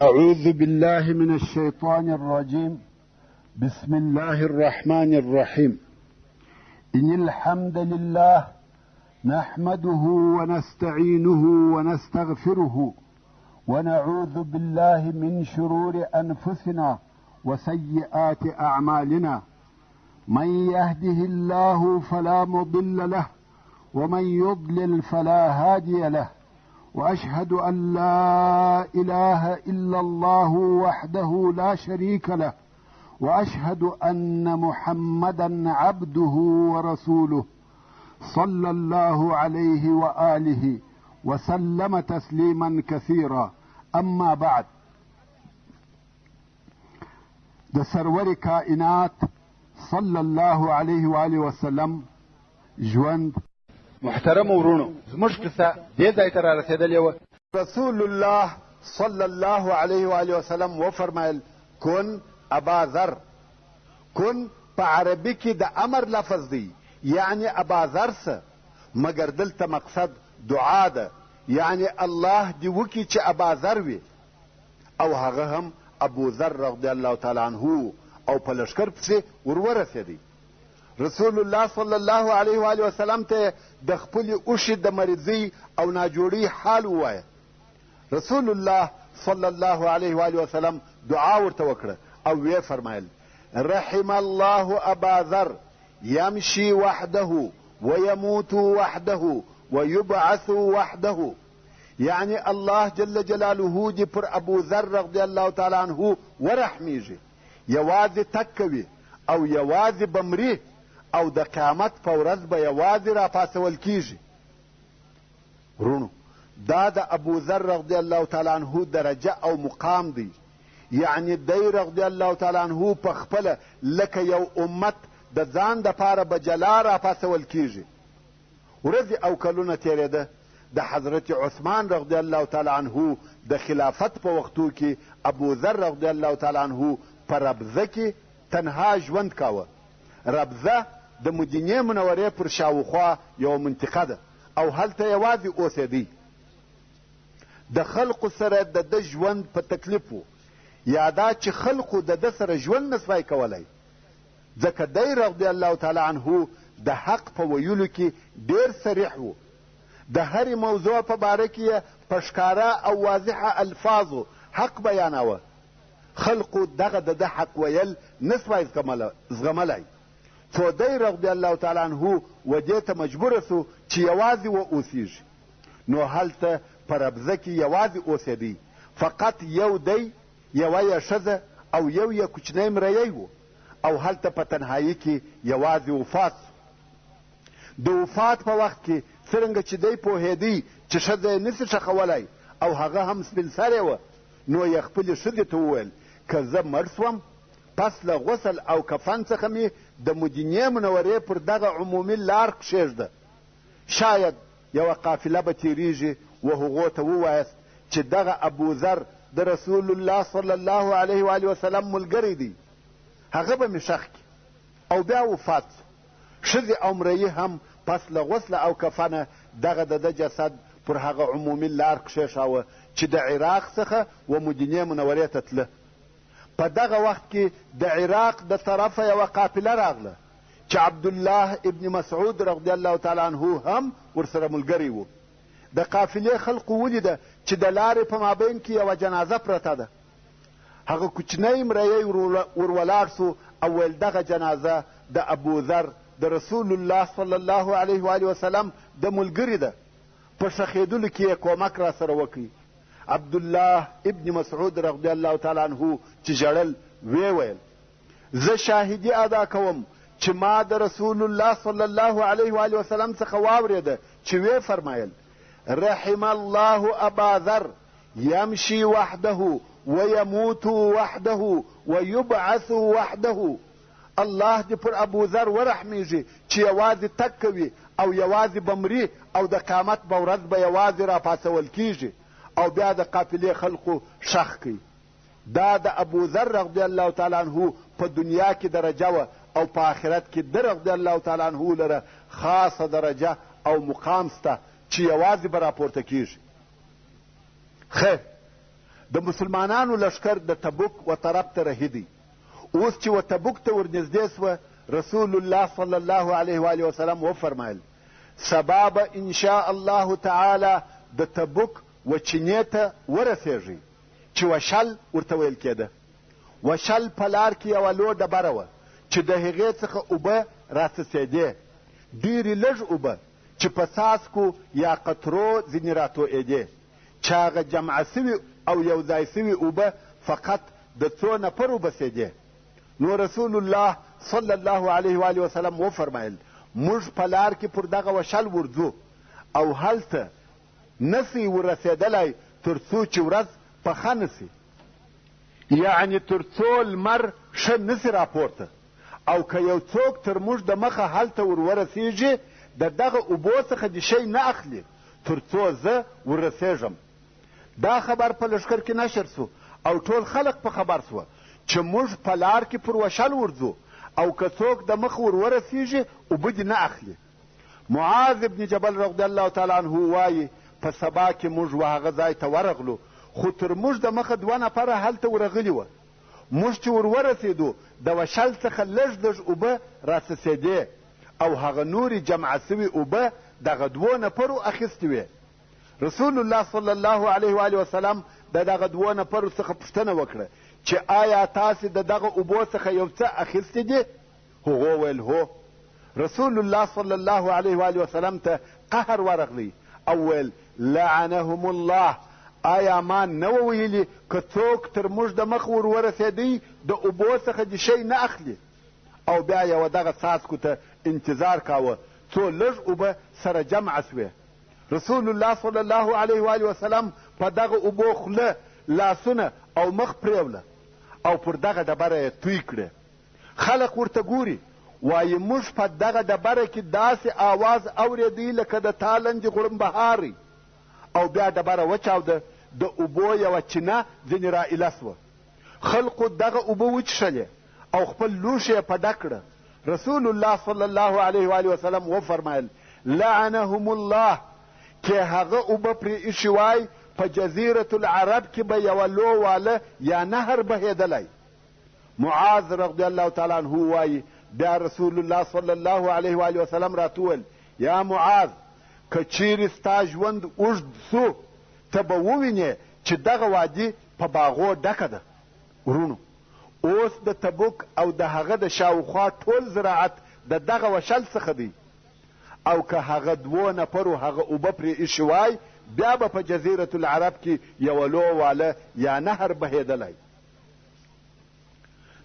أعوذ بالله من الشيطان الرجيم. بسم الله الرحمن الرحيم. إن الحمد لله نحمده ونستعينه ونستغفره ونعوذ بالله من شرور أنفسنا وسيئات أعمالنا. من يهده الله فلا مضل له ومن يضلل فلا هادي له. وأشهد أن لا إله إلا الله وحده لا شريك له، وأشهد أن محمدا عبده ورسوله صلى الله عليه وآله وسلم تسليما كثيرا. أما بعد، د سرور کائنات صلی الله علیه وآله وسلم ژوند. محترم ورونو، زموږ قصه دې ځای ته را رسېدلې وه. رسول الله صلی الله علیه وآله وسلم وفرمایل: کن ابا ذر. کن په عربي کې د امر لفظ دی، یعنی ابا ذر سه، مګر دلته مقصد دعا ده، یعنی الله دې وکړي چې ابا ذر وي. او هغه هم ابو ذر رضی الله تعالی عنه او په لښکر پسې ور ورسېدی. رسول الله صلی الله علیه وآله وسلم ته د خپلې اوښې د مریضۍ او ناجوړۍ حال ووایه. رسول الله صلی الله علیه وآله وسلم دعا ورته وکړه او ویې فرمایل: رحم الله ابا ذر يمشي وحده ويموت وحده ويبعث وحده. یعنی الله جل جلاله دې پر ابو ذر رضی الله تعالی عنه ورحمیږي، یوازې تګ کوي او یوازې به مري او د قیامت په ورځ به یوازې راپاڅول کیږي. وروڼو، دا د ابو ذر رضی الله تعالی عنه درجه او مقام دی، یعنی دی رضی الله تعالی عنه په خپله لکه یو امت د ځان دپاره به جلا راپاڅول کیږي. ورځې او کلونه تېرېده، د حضرت عثمان رضی الله تعالی عنه د خلافت په وختو کې ابو ذر رضی الله تعالی عنه په ربزه کې تنها ژوند کاوه. ربزه د مدینې منورې پر شاوخوا یوه منطقه ده او هلته یوازې اوسېدی. د خلقو سره د ده ژوند په تکلیف و، یا دا چې خلقو د ده سره ژوند نه سوای کولی، ځکه دی رضی الله تعالی عنه د حق په ویلو کې ډېر صریح و. د هرې موضوع په باره کې یې په ښکاره او واضحه الفاظو حق بیاناوه. خلقو دغه د ده حق ویل نه سوای زغملی، څو دی رضی الله تعالی عنه و دې ته مجبوره سو چې یوازې و اوسیږي. نو هلته په ربزه کې یوازې اوسېدی، فقط یو دی، یوه یې ښځه او یو یې کوچنی مریی و، او هلته په تنهایی کې یوازې وفات سو. د وفات په وخت کې څرنګه چې دی پوهېدی چې ښځه یې نسي ښخولی او هغه هم سپین سرې وه، نو یې خپلې ښځې ته وویل: که زه مړ سوم، پس له غسل او کفن څخه مې د مدینې منورې پر دغه عمومي لار کښېږده، شاید یوه قافله به تېرېږي و هغو ته ووایاست چې دغه ابوذر د رسول الله صلی الله علیه وآله وسلم ملګری دی، هغه به مې ښخ کړي. او بیا وفات سو. ښځې او مریي هم پس له غسله او کفنه دغه د ده جسد پر هغه عمومي لار کښېښاوه چې د عراق څخه و مدینې منورې ته تله. په دغه وخت کې د عراق د طرفه یوه قافله راغله چې عبدالله ابن مسعود رضی الله تعالی عنه هم ورسره ملګری و. د قافلې خلقو ولیده چې د لارې په مابین کې یوه جنازه پرته ده. هغه کوچنی مریی ور ولاړ سو او ویل دغه جنازه د ابوذر د رسول الله صلی الله علیه وآله وسلم د ملګري ده، په ښخېدلو کې یې کومک راسره وکړي. عبدالله ابن مسعود رضی الله تعالی عنه چې ژړل ویې ویل: زه شاهدي ادا کوم چې ما د رسول الله صلی الله علیه وآله وسلم څخه واورېده چې ویې فرمایل: رحم الله ابا ذر يمشي وحده ويموت وحده ويبعث وحده. الله دې پر ابوذر ورحمیږي چې یوازې تګ کوي او یوازې به مري او د قیامت په ورځ به یوازې راپاڅول کیږي او بیا د قافلې خلقو ښخ کوي. دا د ابوذر رضی الله تعالی عنه په دنیا کې درجه وه او په آخرت کې ده رضی الله تعالی عنه لره خاصه درجه او مقام سته چې یوازې به راپورته کیږي. خیر، د مسلمانانو لښکر د تبوک و طرف ته رهي دی. اوس چې و تبوک ته ورنږدې سوه، رسول الله صلی الله علیه وآله وسلم وفرمایل، سبا به ان شاء الله تعالی د تبوک و چینې ته ورسېږئ، چې وشل ورته ویل کېده. وشل په لار کې یوه لو ډبره وه چې د هغې څخه اوبه راڅڅېدې، ډېرې لږ اوبه چې په څاڅکو یا قطرو ځینې راتوئېدې، چې هغه جمع شوي او یو ځای شوي اوبه فقط د څو نفرو بسېدې. نو رسول الله صلی الله علیه وآله وسلم وفرمایل، موږ په لار کې پر دغه وشل ورځو او هلته نه سئ ورسېدلای تر څو چې ورځ پخه نه سي، یعنې تر څو لمر ښه نه سي راپورته، او که یو څوک تر موږ د مخه هلته ور ورسېږي د دغه اوبو څخه دې شی نه اخلي تر څو زه ورسېږم. دا خبر په لښکر کې نشر سو او ټول خلق په خبر سوه چې موږ په لار کې پر وشل ورځو او که څوک د مخ ور ورسېږي اوبه دې نه اخلي. معاذ ابن جبل رضی الله تعالی عنه وايي، په سبا کې موږ و هغه ځای ته ورغلو، خو تر موږ د مخه دوه نفره هلته ورغلي وه. موږ چې ور ورسېدو د وشل څخه لږ لږ اوبه راڅڅېدې او هغه نورې جمع سوي اوبه دغه دوو نفرو اخیستې وې. رسول الله صلی الله علیه وآله وسلم د دغه دوو نفرو څخه پوښتنه وکړه چې آیا تاسې د دغه اوبو څخه یو څه اخیستي دي؟ هغو ویل هو. رسول الله صلی الله علیه وآله وسلم ته قهر ورغلی او ویل لعنهم الله، آیا ما نه وه ویلي که څوک تر موږ د مخ ور ورسېدی د اوبو څخه دې شی نه اخلي؟ او بیا یې ودغه څاڅکو ته انتظار کاوه څو لږ اوبه سره جمع سوې. رسول الله صلی الله علیه وآله وسلم په دغه اوبو خوله، لاسونه او مخ پرېوله او پر دغه ډبره یې توی کړې. خلق ورته ګوري، وایي موږ په دغه ډبره کې داسې آواز اورېدی لکه د تالندې غړمبهاری. او بیا ډبره وچاوده، د اوبو یوه چینه ځینې را ایله سوه. خلقو دغه اوبه وچښلې او خپل لوښي یې په ډک کړه. رسول الله صلی الله علیه وآله وسلم وفرمایل، لعنهم الله، که هغه اوبه پرې ایښي وای په جزیرة العرب کې به یوه لو واله یا نهر بهېدلی. معاذ رضی الله تعالی عنه وایي، بیا رسول الله صلی الله علیه وآله وسلم راته وویل، یا معاذ، که چیرې ستا ژوند اوږد سو ته به ووینې چې دغه وادي په باغو ډکه ده. وروڼو! اوس د تبوک او د هغه د شاوخوا ټول زراعت د دغه وشل څخه دی او که هغه دوو نفرو هغه اوبه پرې ایښي وای بیا به په جزیرة العرب کې یوه لو واله یا نهر بهېدلی.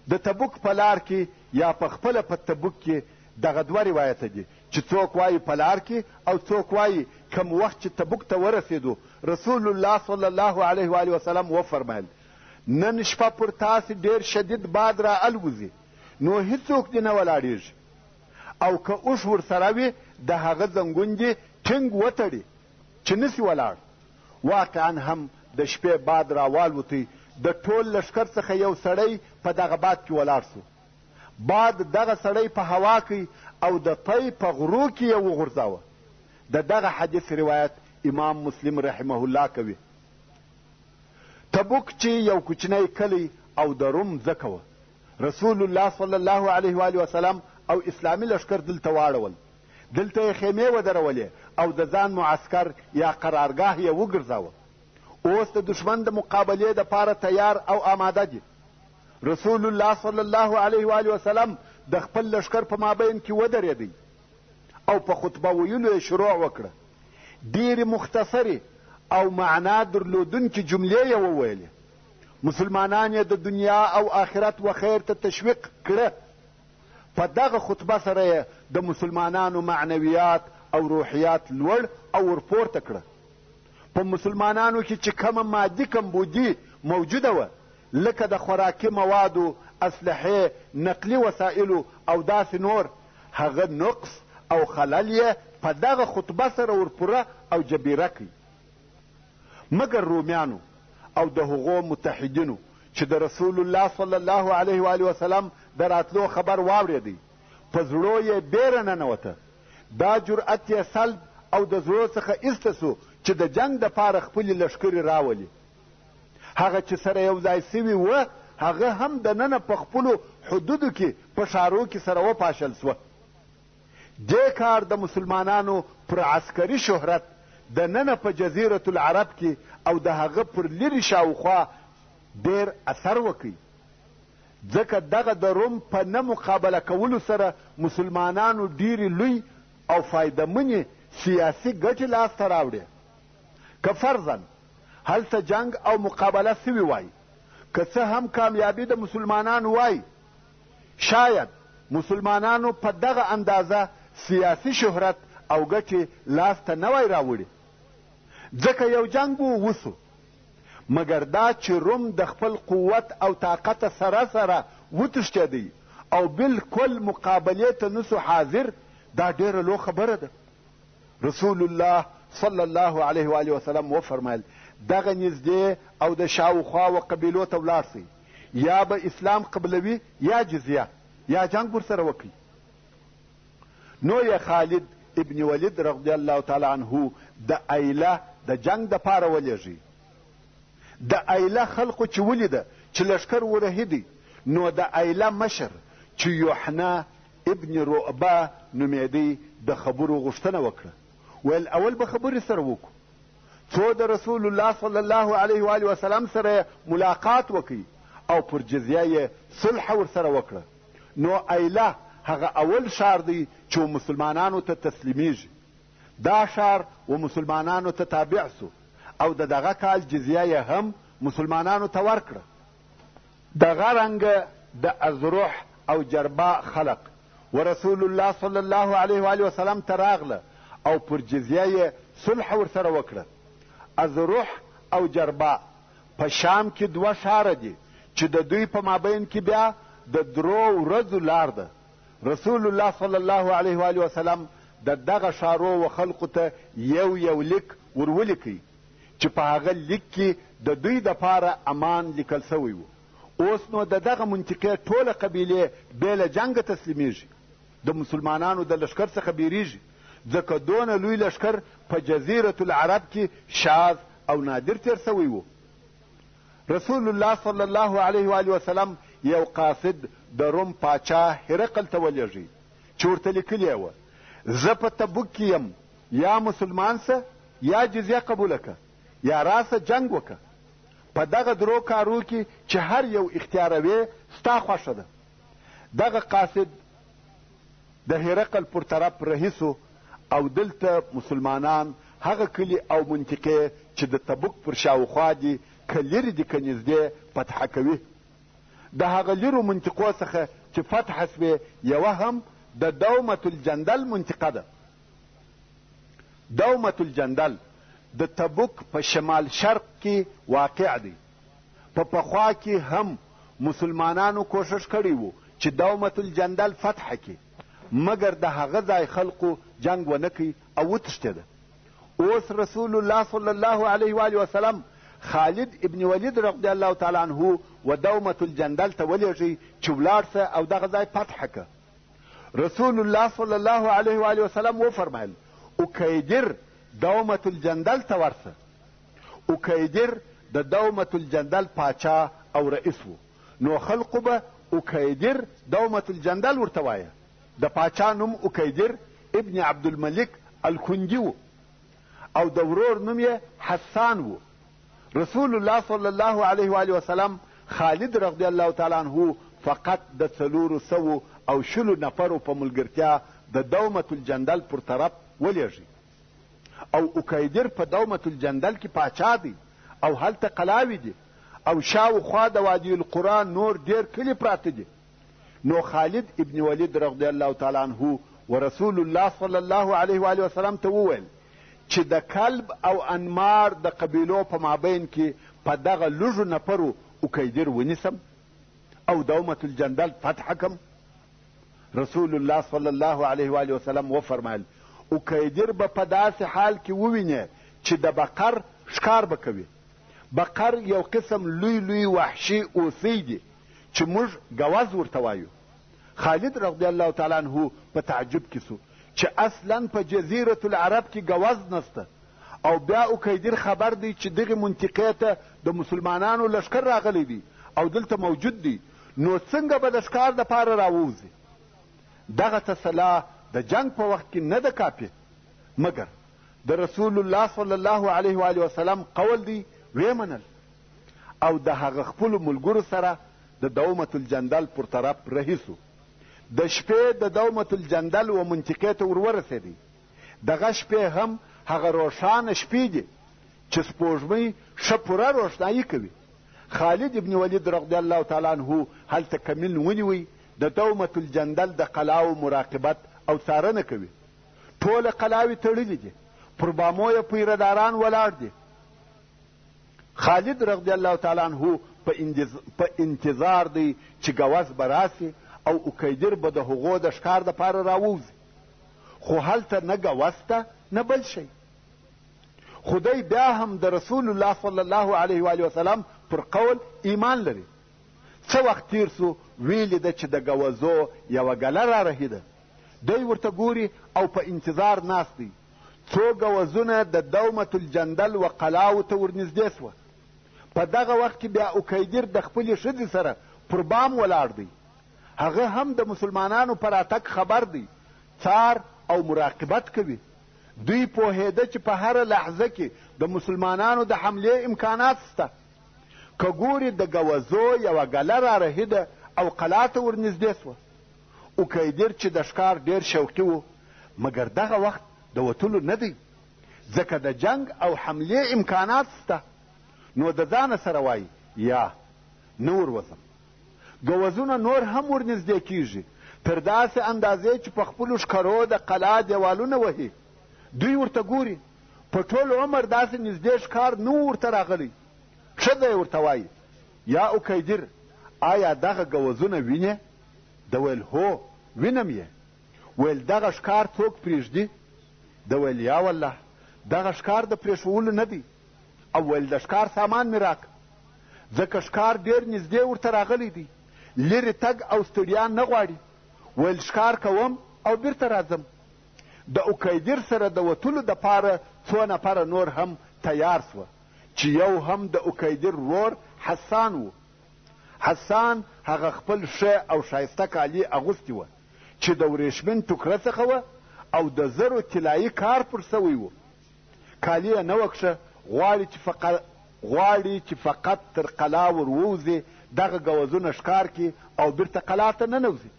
د تبوک په لار کې یا په خپله په تبوک کې دغه دوه روایته دي چې څوک وایي په لار کې او څوک وایي کوم وخت چې تبوک ته ورسېدو رسول الله صلی الله علیه وآله وسلم وفرمایل نن شپه پر تاسې ډېر شدید باد را الوزي نو هیڅوک دې نه ولاړېږي او که اوښ ورسره وي د هغه زنګون دې ټینګ وتړي چې نسي ولاړ. واقعا هم د شپې باد را والوتی، د ټول لښکر څخه یو سړی په دغه باد کې ولاړ سو. باد دغه سړی په هوا کړ او د طی په غرو کې یې وغورځاوه. د دغه حدیث روایت امام مسلم رحمه الله کوي. تبوک چې یو کوچنی کلی او د روم مځکه وه، رسول الله صلی الله علیه وآله وسلم او اسلامي لښکر دلته واړول. دلته یې خیمې ودرولې او د ځان معسکر یا قرارګاه یې وګرځاوه. اوس د دښمن د مقابلې دپاره تیار او آماده دي. رسول الله صلی الله علیه وآله وسلم د خپل لښکر په مابین کې ودرېدی او په خطبه ویلو یې شروع وکړه. ډېرې مختصرې او معنا درلودونکې جملې یې وویلې. مسلمانان یې د دنیا او آخرت و خیر ته تشویق کړه. په دغه خطبه سره یې د مسلمانانو معنویات او روحیات لوړ او ورپورته کړه. په مسلمانانو کې چې کومه مادي کمبودي موجوده وه لکه د خوراکي موادو، اسلحې، نقلي وسایلو او داسې نور، هغه نقص او خلل یې په دغه خطبه سره ورپوره او جبیره کړ. مګر رومیانو او د هغو متحدینو چې د رسول الله صلی الله علیه و آله وسلم د راتلو خبر واورېدی، په زړو یې بېره ننوته. دا جرأت یې سلب او د زړو څخه ایسته سو چې د جنګ دپاره خپلې لښکرې راولي. هغه چې سره یو ځای سوي وه، هغه هم دننه په خپلو حدودو کې په ښارو کې سره وپاشل سوه. دې کار د مسلمانانو پر عسکري شهرت دننه په جزیرة العرب کې او د هغه پر لیرې شاوخوا ډېر اثر وکړ، ځکه دغه د روم په نه مقابله کولو سره مسلمانانو ډېرې لوی او فایده منې سیاسي ګټې لاسته راوړې. که فرضاً هلته جنګ او مقابله سوي وای، که څه هم کامیابي د مسلمانانو وای، شاید مسلمانانو په دغه اندازه سیاسي شهرت او ګټې لاس ته نه وای راوړي، ځکه یو جنګ به وسو، مګر دا چې روم د خپل قوت او طاقته سره سره وتښتېدی او بالکل مقابلې ته نسو حاضر، دا ډېره لو خبره ده. رسول الله صلی الله علیه و آله وسلم وفرمایل، دغه نږدې او د شاوخوا و قبیلو ته ولاړ شئ، یا به اسلام قبلوي یا جزیه یا جنګ ورسره وکړئ. نو یې خالد ابن ولید رضی الله تعالی عنه د ایله د جنګ دپاره ولېږی. د ایله خلقو چې ولیده چې لښکر ورهي دی، نو د ایله مشر چې یوحنا ابن رؤبه نومېدی د خبرو غوښتنه وکړه، ویل اول به خبرې سره وکړو، څو د رسول الله صلی الله علیه و آله وسلم سره یې ملاقات وکړي او پر جزیه یې صلح ورسره وکړه. نو ایله هغه اول ښار دی چې و مسلمانانو ته تسلیمیږي. دا ښار و مسلمانانو ته تابع سو او د دغه کال جزیه یې هم مسلمانانو ته ورکړه. دغه رنګه د اذرح او جرباء خلق و رسول الله صلی الله علیه وآله وسلم ته راغله او پر جزیه یې صلح ورسره وکړه. اذرح او جرباء په شام کې دوه ښاره دي چې د دوی په مابین کې بیا د درو ورځو لار ده. رسول الله صلی الله علیه وآله وسلم د دغه ښارو و خلقو ته یو یو لیک ور ولیکی چې په هغه لیک کې د دوی دپاره امان لیکل شوی و. اوس نو د دغه منطقې ټوله قبیلې بې له جنګه تسلیمیږي، د مسلمانانو د لښکر څخه بیریږي، ځکه دونه لوی لښکر په جزیرة العرب کې شاذ او نادر تېر شوی و. رسول الله صلی الله علیه وآله وسلم یو قاصد د روم پاچا هرقل ته ولېږی چې ورته لیکلي یې وه، زه په تبوک کې یم، یا مسلمان سه یا جزیه قبوله که یا راسه جنګ وکه. په دغه درو کارو کې چې هر یو اختیاروې ستا خوښه ده. دغه قاصد د هرقل پر طرف رهي سو او دلته مسلمانان هغه کلي او منطقې چې د تبوک پر شاوخوا دي که لرې دي که نږدې فتح کوي. د هغه لیرو منطقو څخه چې فتح سوې یوه هم د دومة الجندل منطقه ده. دومة الجندل د تبوک په شمال شرق کې واقع دی. په پخوا کې هم مسلمانانو کوښښ کړی و چې دومة الجندل فتح کړي، مګر د هغه ځای خلقو جنګ ونه کړ او وتښتېده. اوس رسول الله صلی الله علیه و آله وسلم خالد ابن ولید رضی الله تعالی عنه و دومة الجندل ته ولېږی چې ولاړ سه او دغه ځای فتح که. رسول الله صلی الله علیه و آله وسلم وفرمایل، اکیدر دومة الجندل ته ورسه. اکیدر د دومة الجندل پاچا او رئیس و، نو خلقو به اکیدر دومة الجندل ورته وایه. د پاچا نوم اکیدر ابن عبدالملک الکندي و او د ورور نوم یې حسان و. رسول الله صلی الله علیه وآله وسلم خالد رضی الله تعالی عنه فقط د څلورو سوو او شلو نفرو په ملګرتیا د دومة الجندل پر طرف ولېږی او اکیدر په دومة الجندل کې پاچا دی او هلته قلاوې دي او شاوخوا د وادي القرا نور ډېر کلي پراته دي. نو خالد ابن ولید رضی الله تعالی عنه ورسول الله صلی الله علیه وآله وسلم ته وویل چې د کلب او انمار د قبیلو په مابین کې په دغه لږو نفرو اکیدر ونیسم او دومة الجندل فتح کم. رسول الله صلی الله علیه وآله وسلم وفرمایل، اکیدر به په داسې حال کې ووینې چې د بقر ښکار به کوي. بقر یو قسم لوی لوی وحشي اوسۍ دي چې موږ ګوز ورته وایو. خالد رضی الله تعالی عنه په تعجب کې سو چې اصلا په جزیرة العرب کې ګوز نسته او بیا اکیدیر خبر دی چې دغې منطقې ته د مسلمانانو لښکر راغلی دی او دلته موجود دی، نو څنګه به د ښکار دپاره راووځي؟ دغه تسلا د جنګ په وخت کې نه ده کافي، مګر د رسول الله صلی الله علیه وآله وسلم قول دی ویې منل او د هغه خپلو ملګرو سره د دومة الجندل پر طرف رهي سو. د شپې د دومة الجندل و منطقې ته ور ورسېدی. دغه شپې هم هغه روښانه شپې دي چې سپوږمۍ ښه پوره روښنايي کوي. خالد ابن ولید رضی الله تعالی عنه هلته کمین ونیوی، د دومة الجندل د قلاوو مراقبت او څارنه کوي. ټوله قلاوې تړلې دي، پر بامو یې پیره داران ولاړ دي. خالد رضی الله تعالی عنه په انتظار دی چې ګوز به راسي او اکیدر به د هغو د ښکار دپاره راووځي، خو هلته نه ګوز ته نه بل شی. خو دی بیا هم د رسول الله صلی الله علیه وآله وسلم پر قول ایمان لري. څه وخت تیر سو، ویې لیده چې د ګوزو یوه ګله رارهي ده. دی ورته ګوري او په انتظار ناست دی. څو ګوزونه د دومة الجندل و قلاوو ته ورنږدې سوه. په دغه وخت کې بیا اکیدر د خپلې ښځې سره پر بام ولاړ دی. هغه هم د مسلمانانو په راتګ خبر دی، څار او مراقبت کوي. دوی پوهېده چې په هره لحظه کې د مسلمانانو د حملې امکانات شته. که ګوري د ګوزو یوه ګله رارهي ده او قلا ته ورنږدې شوه. اکیدر چې د ښکار ډېر شوقي و، مګر دغه وخت د وتلو نه دی، ځکه د جنګ او حملې امکانات شته، نو د ځانه سره وایي، یا، نه وروځم. ګوزونه نور هم ورنږدې کېږي، تر داسې اندازې چې په خپلو ښکرو د قلا دېوالونه وهي. دوی ورته ګوري، په ټول عمر داسې نږدې ښکار نه و ورته راغلی. ښځه یې ورته وایي، یا اکیدر، آیا دغه ګوزونه وینې؟ ده ویل، هو، وینم یې. ویل، دغه ښکار څوک پرېږدي؟ ده ویل، یا والله، دغه ښکار د پرېښوولو نه دی. او ویل، د ښکار سامان مې راکړه. ځکه ښکار ډېر نږدې ورته راغلی دی، لرې تګ او ستړیا نه غواړي. ویل، ښکار کوم او بیرته راځم. د اکیدر سره د وتلو دپاره څو نفره نور هم تیار سوه چې یو هم د اکیدر ورور حسان و. حسان هغه خپل ښه او ښایسته کالي اغوستي وه چې د ورېښمین ټوکره څخه وه او د زرو طلایي کار پر سوی و. کالي یې نه وه کښه، غواړي چې فقط غواړي چې فقط تر قلا ور ووځي، دغه ګوزونه ښکار کړي او بیرته قلا ته ننوځي.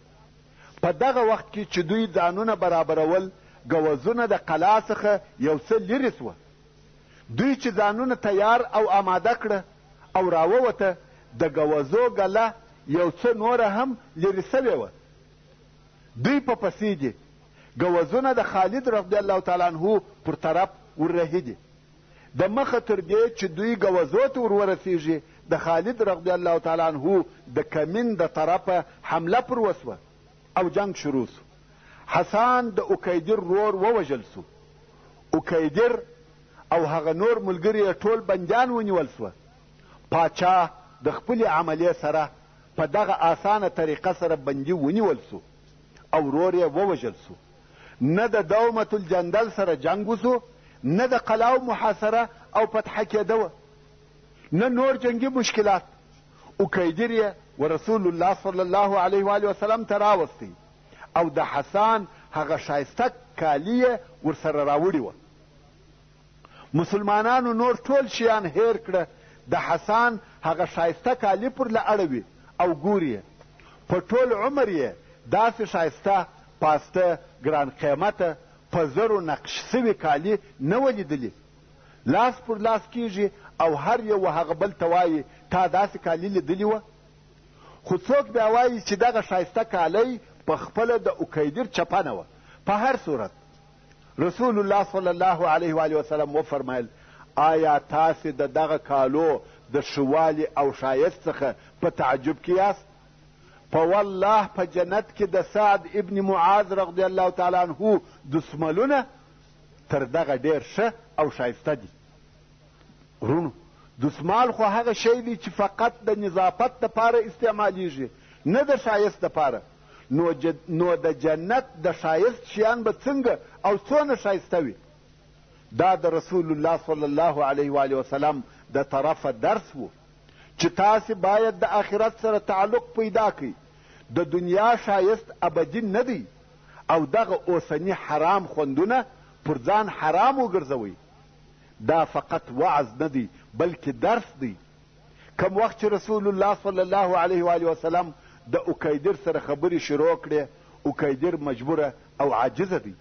په دغه وخت کې چې دوی ځانونه برابرول، ګوزونه د قلا څخه یو څه لیرې سوه. دوی چې ځانونه تیار او آماده کړه او راووته، د ګوزو ګله یو څه نوره هم لیرې سوې وه. دوی په پسې دي، ګوزونه د خالد رضی الله تعالی عنه پر طرف ور رهي دي. د مخه تر دې چې دوی ګوزو ته ور ورسېږي، د خالد رضی الله تعالی عنه د کمین د طرفه حمله پر وسوه او جنګ شروع سو. حسان د اکیدر ورور ووژل سو. اکیدر او هغه نور ملګري یې ټول بندیان ونیول سوه. پاچا د خپلې عملې سره په دغه اسانه طریقه سره بندي ونیول سو او ورور یې ووژل سو. نه د دومة الجندل سره جنګ وسو، نه د قلاو محاصره او فتحه کېده وه، نه نور جنګي مشکلات. اکیدر یې ورسول الله صلی الله علیه وآله وسلم ته راوستی او د حسان هغه ښایسته کالي یې ورسره راوړي وه. مسلمانانو نور ټول شیان هېر کړه، د حسان هغه ښایسته کالي پر له اړوي او ګوري یې. په ټول عمر یې داسې ښایسته، پاسته، ګران قیمته، په زرو نقش سوي کالي نه وه لیدلي. لاس پر لاس کېږي او هر یو هغه بل ته وایي، تا داسې کالي لیدلي وه؟ خو څوک بیا وایي چې دغه ښایسته کالی په خپله د اکیدر چپنه وه. په هر صورت رسول الله صلی الله علیه وآله وسلم وفرمایل، آیا تاسې د دغه کالو د ښه والي او ښایست څخه په تعجب کې یاست؟ په والله په جنت کې د سعد ابن معاذ رضی الله تعالی عنه دسملونه تر دغه ډېر ښه او ښایسته دي. وروڼو، دسمال خو هغه شی دی چې فقط د نظافت دپاره استعمالیږي، نه د ښایست دپاره. نو د جنت د ښایست شیان به څنګه او څونه ښایسته وي؟ دا د رسول الله صلی الله علیه و وسلم د طرفه درس و چې تاسې باید د آخرت سره تعلق پیدا کړئ. د دنیا ښایست ابدي نه دی او دغه اوسني حرام خوندونه پر ځان حرام وګرځوئ. دا فقط وعظ نه دی بلکې درس دی. کوم وخت چې رسول الله صلی الله علیه و وسلم د اکیدر سره خبرې شروع کړې، اکیدر مجبوره او عاجزه دی.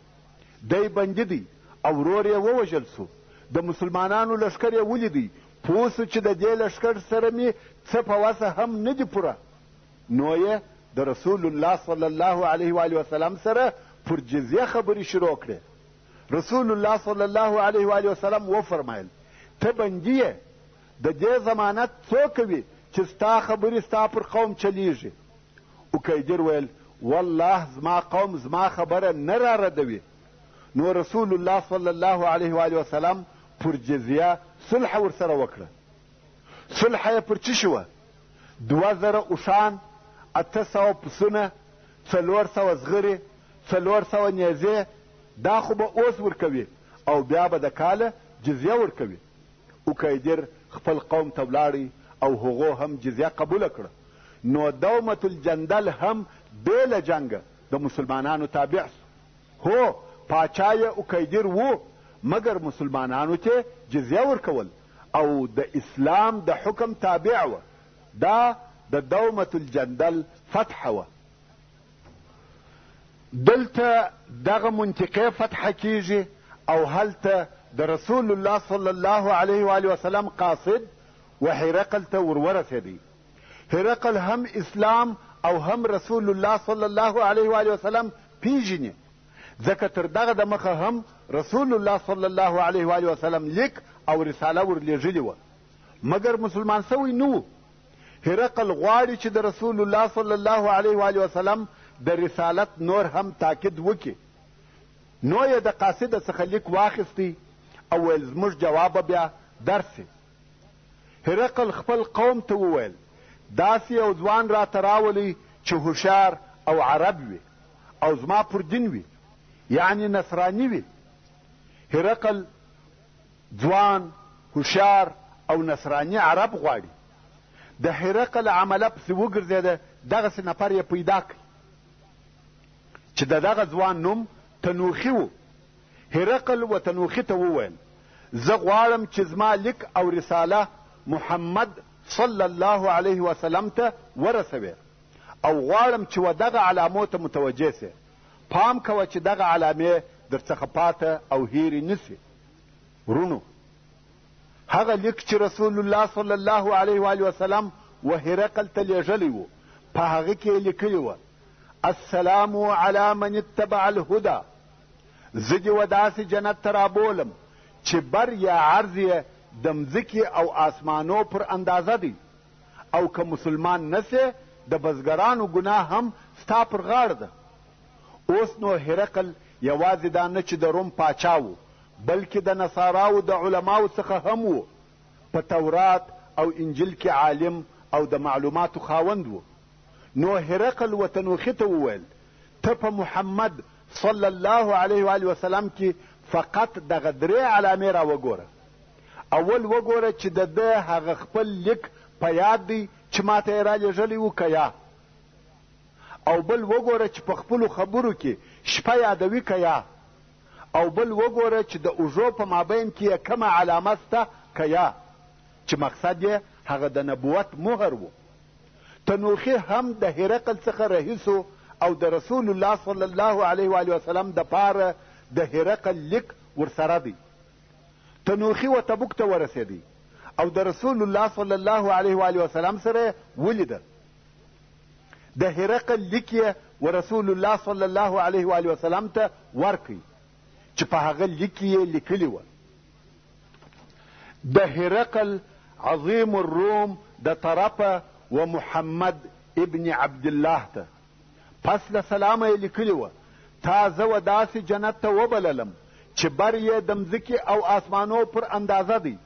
دی بندي دی او ورور یې ووژل سو. د مسلمانانو لښکر یې ولیدی، پوه سو چې د دې لښکر سره مې څه په وسه هم نه دي پوره، نو یې د رسول الله صلی الله علیه و وسلم سره پر جزیه خبرې شروع کړې. رسول الله صلی الله علیه و وسلم وفرمایل، ته بندي یې، د دې ضمانت څوک کوي چې ستا خبرې ستا پر قوم چلیږي؟ اکیدر ویل، والله زما قوم زما خبره نه را ردوي. نو رسول الله صلی الله علیه و وسلم پر جزیه صلح ورسره وکړه. صلح یې پر څه شي وه؟ 2000 اوښان، 800 پسونه، 400 زغرې، 400 نیزې، دا خو به اوس ورکوي او بیا به د کاله جزیه ورکوي. اکیدر خپل قوم ته ولاړی او هغو هم جزیه قبوله کړه. نو دومة الجندل هم بې له جنګه د مسلمانانو تابع سو. هو، پاچا یې اکیدر وو، مګر مسلمانانو ته جزیه ورکول او د اسلام د حکم تابع وه. دا د دومة الجندل فتح وه. دلته دغه منطقې فتح کیږي او هلته د رسول الله صلی الله علیه و وسلم قاصد و هرقل ته ورورسېدی. هرقل هم اسلام او هم رسول الله صلی الله علیه و وسلم پیژني، ځکه تر دغه د مخه هم رسول الله صلی الله علیه و وسلم لیک او رساله ورلېږلې وه، مګر مسلمان سوی نه و. هرقل غواړي چې د رسول الله صلی الله علیه و وسلم د رسالت نور هم تاکید وکړي، نو یې د قاصده څخه لیک واخیستی او ویل زموږ جواب به بیا درسي. هرقل خپل قوم ته وویل، داسې یو ځوان راته راولئ چې هوښیار او عرب وي او زما پر دین وي، یعنې نصراني وي. هرقل ځوان، هوښیار او نصراني عرب غواړي. د هرقل عمله پسې وګرځېده، دغسې نفر یې پیدا کړ چې د دغه ځوان نوم تنوخي و. هرقل و تنوخي ته وویل، زه غواړم چې زما لیک او رساله محمد صلی الله علیه وسلم ته ورسوې او غواړم چې و دغه علامو ته متوجه سې. پام کوه چې دغه علامې درڅخه پاته او هېرې نه سي. وروڼو، هغه لیک چې رسول الله صلی الله علیه و وسلم و هرقل ته لېږلی و، په هغه کې یې لیکلي وه، السلام علی من اتبع الهدی، زه دې و داسې جنت ته رابولم چې بر یا عرض یې د مځکې او آسمانو پر اندازه دی، او که مسلمان نه سې د بزګرانو ګناه هم ستا پر غاړه ده. اوس نو هرقل یوازې دا نه چې د روم پاچا و، بلکې د نصاراو د علماو څخه هم و، په تورات او انجیل کې عالم او د معلوماتو خاوند و. نو هرقل وتنوخي ته وویل، ته په محمد صلی الله علیه و وسلم کې فقط دغه درې علامې را وګوره. اول وګوره چې د ده هغه خپل لیک په یاد دی چې ما ته یې رالیږلی و که یا، او بل وګوره چې په خپلو خبرو کې شپه یادوي که یا، او بل وګوره چې د اوږو په مابین کې یې کومه علامه سته که یا، چې مقصد یې هغه د نبوت مهر و. تنوخي هم د هرقل څخه رهي سو او د رسول الله صلی الله علیه و وسلم دپاره د هرقل لیک ورسره دی. تنوخي و تبوک ته ورسېدی او د رسول الله صلی الله علیه و وسلم سره ولیده. د هرقل لیک یې و رسول الله صلی الله علیه و وسلم ته ورکړ چې په هغه لیک کې یې لیکلي وه، د هرقل عظیم الروم د طرفه و محمد ابن عبدالله ته. پس له سلامه یې لیکلي وه، تا زه و داسې جنت ته وبللم چې بر یې د مځکې او آسمانو پر اندازه دی.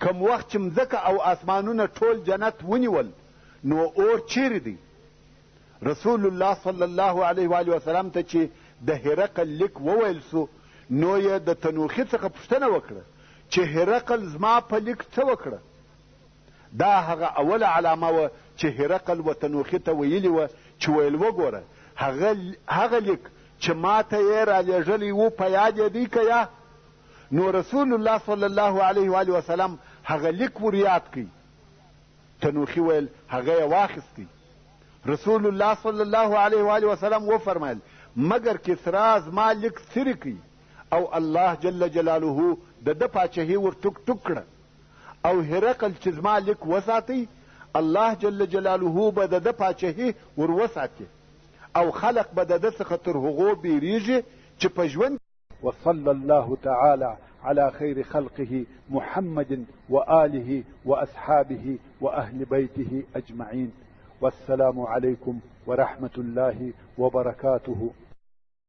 کوم وخت چې مځکه او آسمانونه ټول جنت ونیول نو اور چیرې دی؟ رسول الله صلی الله علیه و وسلم ته چې د هرقل لیک وویل سو، نو یې د تنوخي څخه پوښتنه وکړه چې هرقل زما په لیک څه وکړه؟ دا هغه اوله علامه وه چې هرقل و تنوخي ته ویلي وه چې ویل وګوره هغه هغه لیک چې ما ته یې رالیږلی و په یاد یې دی که یا؟ نو رسول الله صلی الله علیه و وسلم هغه لیک ور یاد کړ. تنوخي ویل هغه یې واخیستی. رسول الله صلی الله علیه و وسلم وفرمایل مګر کسرا زما لیک څیرې کړ او الله جل جلاله د ده پاچهي ور ټوک ټوک کړه او هرقل چې زما لیک وساتی الله جل جلاله به د ده پاچهي ور وساتي او خلق به د ده څخه تر هغو بیریږي چې په ژوند وصلى الله تعالى على خير خلقه محمد وآله وأصحابه وأهل بيته أجمعين والسلام عليكم ورحمة الله وبركاته.